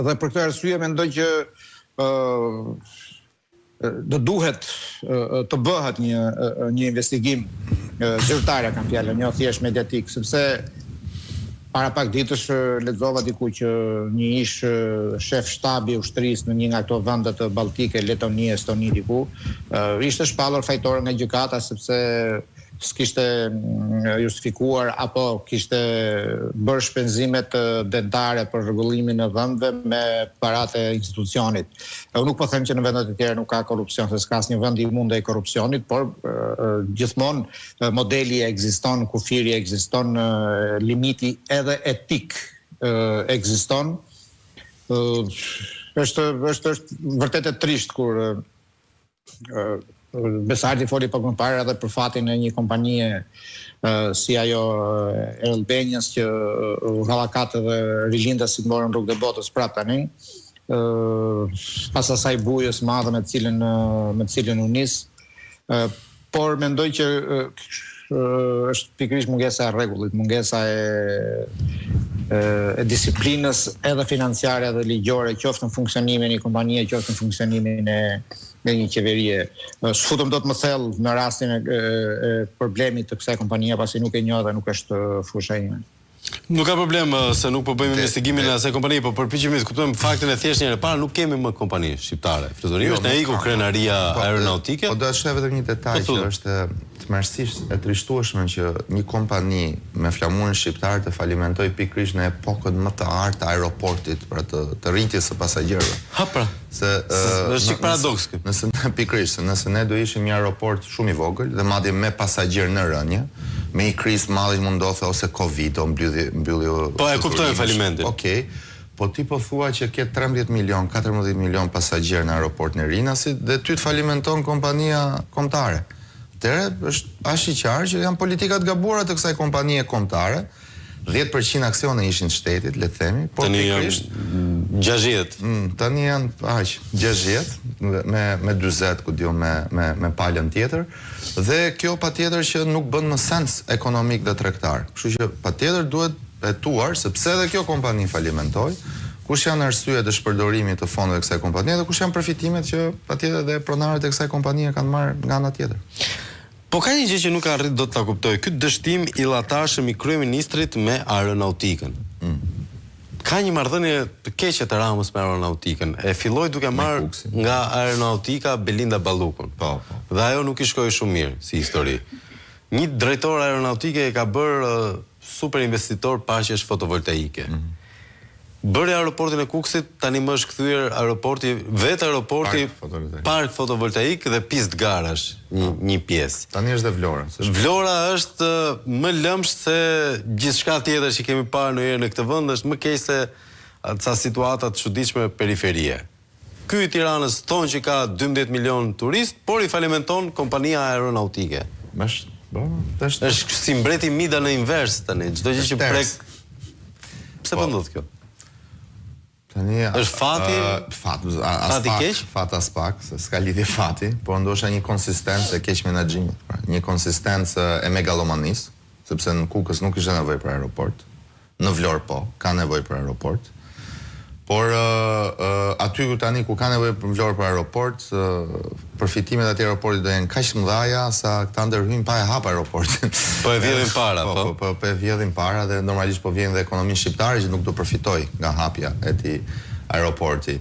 Dhe për këtë arsye mendoj që do duhet të bëhet një një investigim zyrtar e kam fjalën, jo thjesht mediatik, sepse para pak ditësh lexova diku që një ish shef shtabi i ushtrisë në një nga këto vendet baltike, Letoni, Estoni diku, ishte shpallur fajtor nga gjykata sepse s'kishte justifikuar apo kishte bërë shpenzimet dentare për rregullimin e dhëmbëve me paratë e institucionit. Unë nuk po them që në vendet e tjera nuk ka korrupsion, se s'ka asnjë vend imun ndaj korrupsionit, por gjithmonë modeli ekziston, kufiri ekziston, limiti edhe etik ekziston. Është është është vërtet e trishtë kur Besarti foli pak më parë edhe për fatin e një kompanie si ajo Air Albanias që u hallakat edhe rilindasit morën rrugët e botës prapë tani. Pas asaj bujës madhe me të cilën me të cilën u nis. Por mendoj që është pikërisht mungesa e rregullit, mungesa e e disiplinës edhe financiare edhe ligjore, qoftë në funksionimin e një kompanie, qoftë në funksionimin e e një qeverie. S'futem dot më thellë në rastin e, e, e problemit të kësaj kompanie, pasi nuk e njoh dhe nuk është fusha ime. Nuk ka problem se nuk po bëjmë investigimin e asaj kompanie, po përpiqemi të kuptojmë faktin e thjeshtë një herë e para nuk kemi më kompani shqiptare. Fluturimi jo, është na iku krenaria po, aeronautike. Po do të shtoj vetëm një detaj po, që është tmerrësisht e trishtueshme që një kompani me flamurin shqiptar të falimentojë pikërisht në epokën më të artë të aeroportit, pra të, të rritjes së pasagjerëve. Ha pra. Se është çik paradoks ky. Nëse ne pikërisht, se nëse ne do ishim një aeroport shumë i vogël dhe madje me pasagjerë në rënie, me një krizë të madhe që mund ndodhte ose Covid o mbyllje mbyllje Po e kuptojmë falimentin. Okej. Po ti po thua që ke 13 milion, 14 milion pasagjerë në aeroportin e Rinasit dhe ty të falimenton kompania kombëtare. Atëherë është ashiqar që janë politika të gabuara të kësaj kompanie kombëtare 10% aksione ishin të shtetit, le të themi, por tani pikërisht janë 60. Mm, tani janë aq, 60 me me 40, ku di unë me me me palën tjetër dhe kjo patjetër që nuk bën më sens ekonomik dhe tregtar. Kështu që patjetër duhet hetuar se pse edhe kjo kompani falimentoi, kush janë arsyet e shpërdorimit të fondeve të kësaj kompanie dhe kush janë përfitimet që patjetër dhe pronarët e kësaj kompanie kanë marrë nga ana tjetër. Po ka një gjë që nuk arrij dot ta kuptoj, ky dështim i llahtarshëm i kryeministrit me aeronautikën. Ka një marrëdhënie të keqe të Ramës me aeronautikën. E filloi duke marrë nga aeronautika Belinda Ballukun. Po, po. Dhe ajo nuk i shkoi shumë mirë si histori. Një drejtor aeronautike e ka bërë super investitor parqesh fotovoltaike. Bëri aeroportin e Kukësit, tani më është kthyer aeroporti, vetë aeroporti park fotovoltaik dhe pistë garash, një një pjesë. Tani është dhe Vlora. Vlora është më lëmsh se gjithçka tjetër që kemi parë ndonjëherë në këtë vend, është më keq se ca situata të çuditshme periferie. Ky i Tiranës thonë që ka 12 milionë turistë, por i falimenton kompania aeronautike. Është, po, është është si mbreti Mida në invers tani, çdo gjë që prek. Pse po, po ndodh kjo? Tani është fati, fat, as fati keq, fat aspak, se s'ka lidhje fati, por ndoshta një konsistencë e keqmenaxhimit, pra, një konsistencë e megalomanisë, sepse në Kukës nuk ishte nevojë për aeroport. Në Vlorë po, ka nevojë për aeroport. Por aty ku tani ku ka nevojë për Vlorë për aeroport, përfitimet e atij aeroporti do jenë kaq të mëdha sa këta ndërhyjnë pa e hap aeroportin. Po e vjedhin para, po. Po, po, po e vjedhin para dhe normalisht po vjedhin dhe ekonominë shqiptare që nuk do përfitojë nga hapja e atij aeroporti.